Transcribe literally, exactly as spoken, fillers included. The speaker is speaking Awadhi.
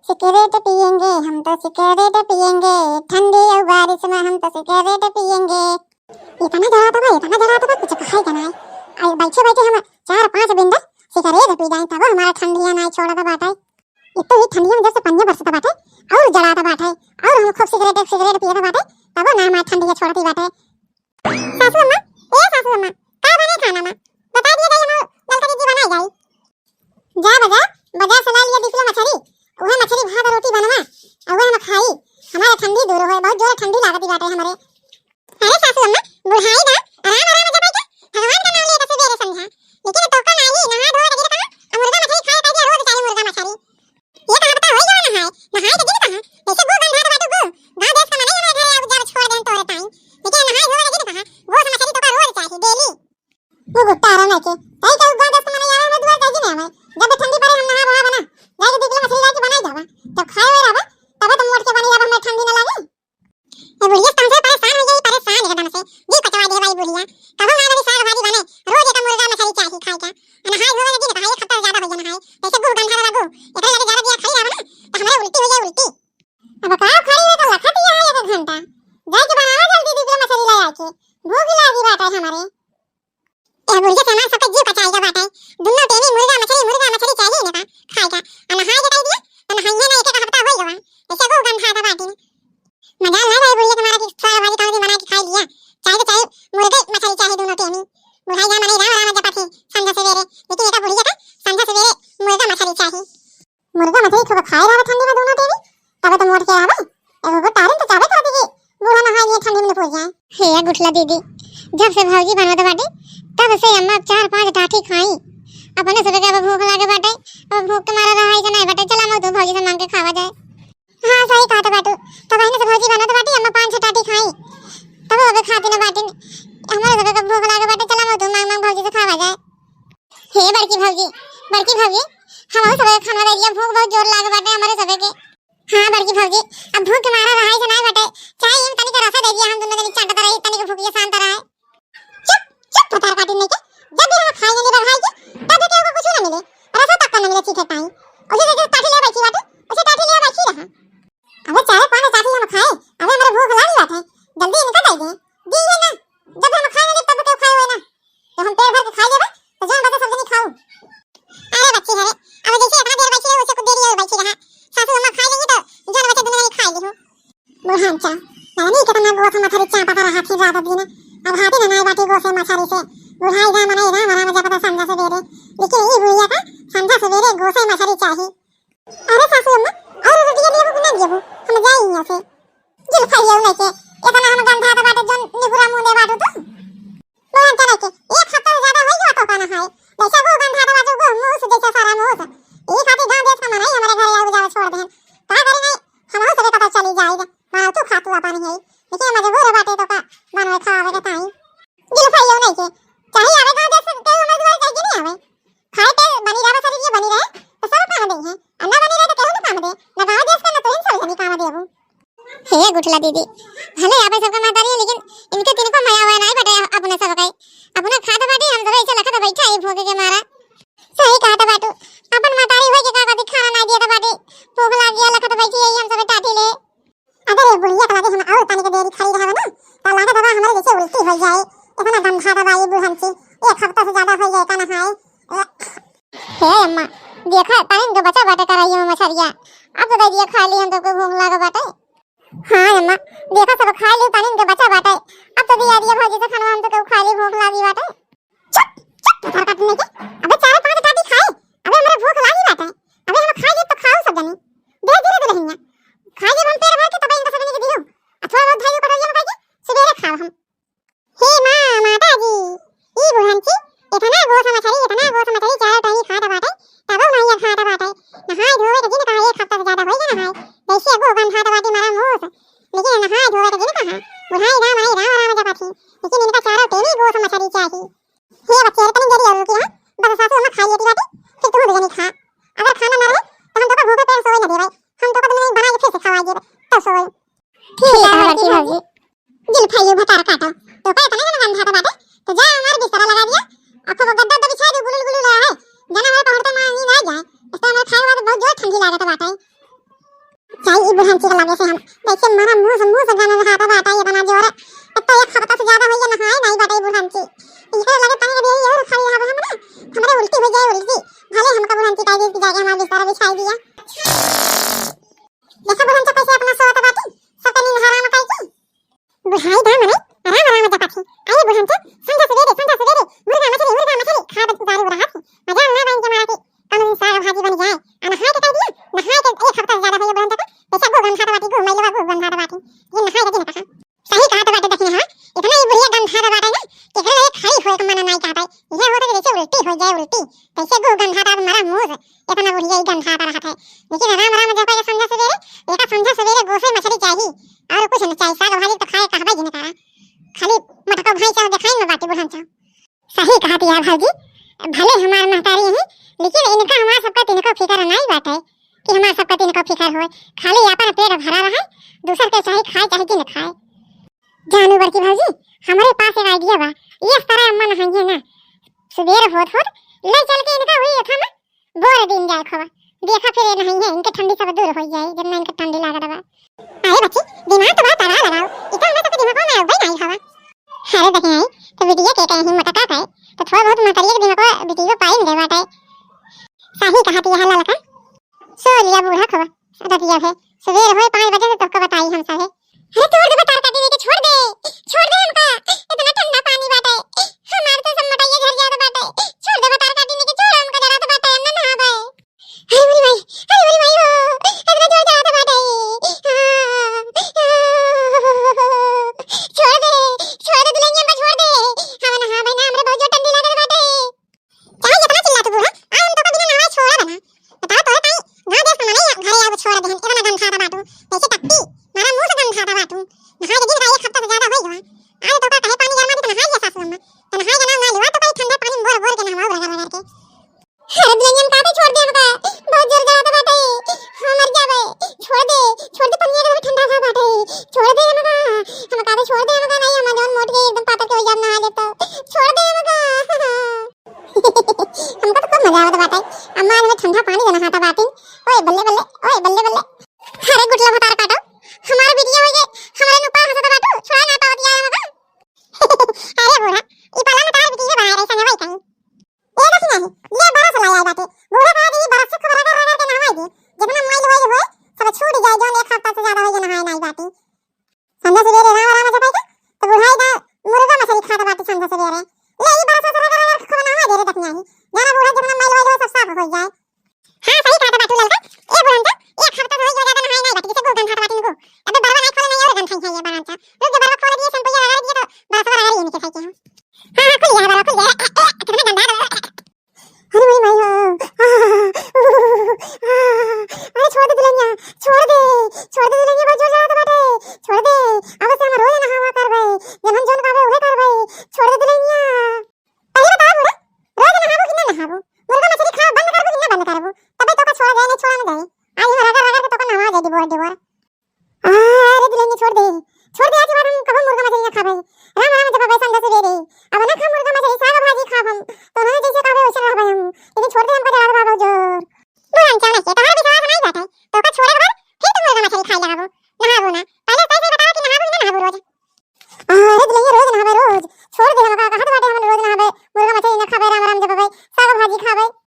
सिगरेट पिएंगे, हम तो सिगरेट पिएंगे, ठंडी और बारिश में हम तो सिगरेट पिएंगे। इतना जरात बा, इतना जरात बा, कुछ कहाई का नाई। आई बैठे बैठे हम चार पाँच बिंदा सिगरेट पी जाए, तब हमारा ठंडिया नाई छोड़त बाटे। एक तो ये ठंडिया में जैसे पनिया बरसत बाटे और जरात बाटे, और हम खूब सिगरेट, सिगरेट पियत बाटे, तब ना हमारा ठंडिया छोड़ती बाटे। सासू अम्मा, ए सासू अम्मा, का बने खाना में? बता दिए जाई, हम ललका दीदी बनाई जाई। जा बजा, बजा से ला लिया दू किलो मछरी, उहे मछरी भात रोटी बनवा, आ उहे हम खाई। हमारे ठंडी दूर होए, बहुत जोर ठंडी लागत बाटे हमरे। अरे सासू अम्मा, बुढ़ाई बा, आराम आराम से बैठे, भगवान का नाम लेके सबेरे संझा। लेकिन तोका नाई, नहा धोए के दिन कहाँ, आ मुर्गा मछरी खाए के दिन रोज चाही मुर्गा मछरी। ये कहाँ पता होई गवा नहाए, नहाए के दिन कहाँ, जैसे गो गंधात बाटे गो, गाँव देश का मनई हमारे घरे आवे जावे छोड़ देन तोरे ताई। लेकिन नहाए धोए के दिन कहाँ, गो से मछरी तोका रोज चाही, डेली। वो गुट्टा आराम है के, ताई का गाँव देश का मनई आवे हमरे दुआर जाए कि नहीं आवे, जब ठंडी पड़े हम नहा बहा बना, जाए के दू किलो मछली लाके बनाई जावा, जब खाए हुए रहबा, तबे तो मोट के बनी रहबा, हमें ठंडी न लागे। ए बुढ़िया, तुमसे परेशान हो गई, परेशान एकदम से। जी कटवा दे भाई बुढ़िया। कबो ना कभी साग भाजी बने, रोज एक मुर्गा मछली चाही खाए का। नहाए धोए लगी ना, एक हफ्ता से ज्यादा हो गया नहाए। जैसे गुह गंधा वाला गुह। एकरे लगे ज्यादा देर खड़ी रहबो ना, तो हमरे उल्टी हो जाए, उल्टी। अब का खड़ी है तो लखत ही है एक घंटा। जाए के बनावा जल्दी दू किलो मछली ले आके। भूख लागी बाटे हमारे। ए बुढ़िया से हमार सबके जीव कचाई गा बाटे। दुनो टेमी मुर्गा मछली, मुर्गा मछली चाहिए ना का खाए का। आ नहाए के कह दिया, तो नहाइए ना, एक एक हफ्ता हो गवा। ऐसे को गंधा था बाटी। मजा ना भाई बुढ़िया तुम्हारा कि साग भाजी कौन सी बना के खाई लिया। चाहे तो चाहे मुर्गे मछली चाहे दुनो टेमी। बुढ़ाई जा मने राम राम जपत ही संझा सवेरे, लेकिन एक बुढ़िया का संझा सवेरे मुर्गा मछली चाही। मुर्गा मछली खूब खाए रहबे ठंडी में दुनो टेमी, तबे तो मोट के रहबे। एगो गो टारिन तो चाबे कर दीजिए, बूढ़ा नहाए लिए ठंडी में न पड़ जाए। हे गुठला दीदी, जब से भौजी बनत बाटे, तब से अम्मा चार पाँच टाठी खाई। अपने सबके अब भूख लागे बाटे, अब भूख के मारा रहाई से नहीं बाटे, चला मऊ तू भौजी से मांग के खावा जाए। हाँ, सही कहत बाटू, तब बहिन से भौजी बनत बाटे, अम्मा पाँच छह टाठी खाई, तब अब खाती न बाटिन। हमारे सबके भूख लागे बाटे, चला मऊ तू मांग मांग भौजी से खावा जाए। हे बड़की भौजी, बड़की भौजी, हमहू सबके खाना दे दिया, भूख बहुत जोर लागे बाटे हमरे सबे के। हाँ बड़की भौजी, अब भूख के मारा रहाई से नाई बाटे, चाहे इन तनी के रसा दे दिया, हम दुनो जनी चाटत रही, तनी के भूखिया शांत रहे। चुप, चुप भतार काटी नहीं के, जब भी हम खाए नहीं बढ़ाई के, तब भी केहू को कुछ ना मिले, रसा तक का ना मिले चीखे पाई। उसे देखे टाठी ले बैठी बाटे, उसे टाठी ले बैठी रहा। अबे चाहे पाँच टाठी हम खाए, अबे हमरे भूख लागी बाटे, जल्दी इनका दे दे, दी है ना, जब हम खाए नहीं तब केहू खाए हुए ना। जब हम पेट भर के खाई लेबे, तो जौन बचे सब जनी खाऊ। अरे बच्ची हरे, अब जैसे इतना देर बैठी है, उसे कुछ देरी और बैठी रहा। सासू अम्मा खाई लेंगी तो जौन बचे दुनो जनी खाई लेहू। बुढ़ान चा, जानी कितना गोस मछरी चापत रहा थी रात दिन। अब हाथी ननाई बाटी गोसे मछरी से। बुढ़ाई गा मनाई गा मना में जब पता संझा सवेरे। लेकिन ई बुढ़िया का संझा सवेरे गोसे मछरी चाही। अरे सासू अम्मा, और रोटियां लेबू कि ना लेबू? हम जाई यहाँ से। जुल्फा ये नहीं के, इतना हम गंधा तो बाटे जौन निपुरा मुंह दे बाटू तू। लोगन चले के एक हफ्ता से ज्यादा हो गया तो का नहाए। जैसे वो गंधा तो बाटू वो मुंह से जैसे सारा मुंह से। यही खातिर गांव देश का मनाई हमारे घर आवे जावे छोड़ देन। का करे नहीं, हम हो सके कतौ चली जाए। मानो तू खा तू अपन ही, लेकिन मजबूर बाटे तो का बनवे खावे के ताई। जुल्फा ये नहीं के, चाहे आवे गांव देश से, केहू हमारे दुआरे जाए कि नहीं आवे? खाए के बनी रहे, शरीर ये बनी रहे, तो सब काम दे हैं। आ ना बनी रहे तो केहू ना काम दे, ना गाँव देश का, ना तो इन सब जनी काम देबू। हे गुठला दीदी, भले आपे सबके महतारी है, लेकिन इनके तिनको मया हुआ नहीं बटे अपने सब के। अपने खात बाटी, हम सब ऐसे लखत बैठा है भूख के मारा। सही कहत बाटू, अपन महतारी होई के का कभी खाना ना दिया बाटी, भूख लाग गया लखत बैठी है हम सब टाटी ले। अगर ये बुढ़िया के लगे हम और तनिक देरी खड़ी रहब ना, तो लागत बा हमरे जैसे उल्टी हो जाए। इतना गंधात बा ये बुढ़न की, एक हफ्ता से ज्यादा हो गया का नहाए। हे अम्मा, देखा तनिक के बचा बाटे कराइयो में मछरिया, अब तो दे दिया खा ली, हम तो कोई भूख लाग बाटे। हाँ अम्मा, देखा सब खा ली, तनिक के बचा बाटे, अब तो दिया दिया भौजी से खाना, हम तो कोई खा ली, भूख लागी बाटे। चुप, चुप, भतार काटने के। अबे चार पांच टाटी खाए, अबे हमरे भूख लागी बाटे। अबे हम खाए तो खाओ सब जनी। धीरे धीरे दुल्हनिया। खाए जब हम पेट भर के तब इनका सब जनी के दियो। आ थोड़ा बहुत भाई को पटरिया में खाए के सुबेरे खाओ हम। हे माँ, माता जी, ई बुढ़न की इतना गोस मछली, इतना गोस मछली चारों टाइम खात बाटे, तबो नहीं खात बाटे। नहाए धोवे के जिन कहा एक हफ्ता से ज्यादा होई ना नहाए। जैसे गो गंधात बाटे मारा मोस। लेकिन नहाए धोवे के जिन कहा, बुढ़ाई राम आई राम राम जपत ही। लेकिन इनका चारों टाइम गोस मछली चाही। हे बच्चे, अरे तनी देरी और रुकी रहा, बस सासू अम्मा खाई लेती बाटी, फिर तुम भी जनी खा। अगर खाना ना रहे, तो हम तो भूखे पेट बुढ़ांची के लगे से हम, देखिए, मारा मुंह से, मुंह से गंधात बाटे इतना जोर। अब तो एक हफ्ता से ज्यादा होइए नहाए नाहीं बाटे बुढ़ांची। इहे लगे तनी देर और खाली रहब हम ना, हमरे उल्टी होइ जाए, उल्टी। भले हमका बुढ़ांची कह दी कि जाके हमारा बिस्तर बिछाई दिया। देखा बुढ़ांचा कैसे अपना सोवत बाटी, सबके नींद हराम कई की। बुढ़ाई दा मने, आराम आराम जपा थी। आइए बुढ़ांचा, संझा सवेरे, संझा सवेरे, मुर्गा मछली, मुर्गा मछली, खा बच दारू रहा थी। मजा ना बन जमा के, कौन दिन साग भाजी बन जाए। आ नहाए के कह दिया, नहाए के एक हफ्ता से ज्यादा हो गया बुढ़ांचा का। कैसे गो गंधात बाटी, गो मैलवा गो गंधात बाटी। ये नहाए के दिन कहा। सही कहा तो बाटे दखिना, हाँ। इतना ही बुढ़िया गंधात बाटे ना, कि एकरे लिए खड़ी होए के मन नाहीं कहता है। यह होता कि जैसे उल्टी हो जाए, उल्टी। कैसे गो गंधात मरा मुंह से, इतना बुढ़िया ही गंधात रहत है। लेकिन राम राम जपा के संझा सवेरे, एका संझा सवेरे गो से मछली चाही, और कुछ न चाही। साग भाजी तो खाए कहबे जिन करा, खाली मटको भाई चाहो देखाई न बाटी बुढ़ांचा। सही कहत यार भौजी, भले हमार महतारी है, लेकिन इनका हमार सबका तिनको फिकर नाहीं बाटे कि हमार सबका तिनको फिकर होए। खाली अपन पेट भरा रहे, दूसर के चाहे खाए चाहे जिन खाए। जानू बड़की भौजी, हमरे पास एक आइडिया बा। ये सारा अम्मा नहाइए ना, सुबेर होत होत ले चल के इनका हुई एथा में बोर दिन जाए खोबा। देखा फिर ये नहाइए, इनके ठंडी सब दूर हो जाए, जितना इनके ठंडी लागत बा। अरे बच्ची, दिमाग तो बड़ा तगड़ा लगाओ, इतना हमरा सबके दिमाग में आवे नाहीं हवा। अरे देखे आई, तो बिटिया के कहीं मोटका पाए, तो थोड़ा बहुत महतारिया के दिमाग में बिटिया पाई मिले बाटे। सही कहा तिया है ललका। सो लिया बूढ़ा खोबा, रतिया है, सवेर होए पाँच बजे से तोहका बताई हम सभे। अरे छोड़ दे बतार काटी नहीं के, छोड़ दे, छोड़ दे हमका, इतना ठंडा पानी बाटे, हमार तो सब मोटाइया झर जात बाटे, छोड़ दे बतार काटी नहीं के, छोड़ हमका डरात बाटे, हम ना नहाबे। अरे मोरी माई, अरे मोरी माई हो, इतना जोर चलात बाटे। छोड़ दे, छोड़ दे दुल्हनिया, हमका छोड़ दे। हम नहाबे ना, हमरे बहुत जोर ठंडी लागत बाटे। काहे इतना चिल्लात बूढ़ा? आ हम तोका बिना नहाए छोड़ा बना। बताओ तोरे ताई, गाँव देश के मनई घरे आवे छोड़ देहन, इतना गंधात बाटू। कैसे टट्टी, मारा मुंह से गंधात बाटू। नहाए के दिन का एक हफ्ता से ज्यादा होई गवा। आज तोका कहे पानी गर्मा दी तो नहाए लिया सासू अम्मा। तो नहाए के नाम ना लेवा तो कहीं ठंडा पानी में बोर बोर के नहावा रगड़ रगड़ के। अरे दुल्हनिया, हम काहे छोड़ दे हमका? बहुत जोर जलात बाटे। हम मर जाबे। छोड़ दे, छोड़ दे, पनिया एकदम ठंडा भा बाटे। छोड़ दे हमका। हम काहे छोड़ दे हमका? नहीं, हम जौन मोट के एकदम पातर के हो जाब नहा लेब तो। छोड़ दे हमका। हमका तो खूब मजा आवत बाटे। अम्मा आज में ठंडा पानी से नहाता बाटी। ओए बल्ले बल्ले, ओए बल्ले बल्ले। अरे गुटला भतार काटो। हमार बिटिया हो गए। हमारे ऊपर हंसत बाटू। छोड़ा ना पावत यार हमका। अरे बूढ़ा, ई पाला में तार बिटिया बनाए रही संजय भाई कहीं। ए दखिना ही, ये बरस लाई आई बाटे। बूढ़ा कहा कि ये बरस से खूब रगड़ रगड़ के नहवाई दी। जितना माइल होई होए, सब छूट जाए, जौन एक हफ्ता से ज्यादा होई नहाए नाई बाटी। संझा सवेरे राम राम जपाई के, तो बुढ़ाई दा मुर्गा मछली खात बाटी संझा सवेरे। ले ई बरस से रगड़ रगड़ के खूब नहवाई दे रे दखिना ही। जाना बूढ़ा जितना माइल होई होए, सब साफ होई जाए। हाँ, सही कहा बाटू ललका। ए बुढ़न का, एक हफ्ता से होई ज्यादा नहाए नाई बाटी, जैसे गो गंधात बाटी नुगो। अबे बरवा नाई खोले नाई और गंधाई है ये बरवा का। रुक जा, बरवा खोले दिए, शैम्पू लगा दिए तो बरवा रगड़ लिए निकल जाए। हाँ, हाँ, खुल गया, बरवा खुल गया। अरे, अरे, कितना गंदा बरवा। अरे मेरी माई हो। अरे छोड़ दे दुल्हनिया, छोड़ दे, छोड़ दे दुल्हनिया, बहुत जोर जलात बाटे। छोड़ दे, अब से हम रोज नहावा करबे, जब हम जौन कहबे उहे करबे। छोड़ दे दुल्हनिया। पहले बताओ बूढ़ा, रोज नहाबो कि ना नहाबो? मुर्गा मछली खाओ बंद करबो कि ना बंद करबो? तबे तोका छोड़ा जाए, नहीं छोड़ा ना जाए। आज हम रगड़ रगड़ के तोका नहवा दे डिबोर डिबोर। अरे दुल्हनिया छोड़ दे, छोड़ दे, आज के बाद हम कबो मुर्गा मछली ना खाबे। राम राम जपबे संझा सवेरे। अब ना खा मुर्गा मछली, साग भाजी खाब हम। तो उन्होंने जैसे कहबे वैसे रहबे हम। लेकिन छोड़ दे हमका जरा बाबा।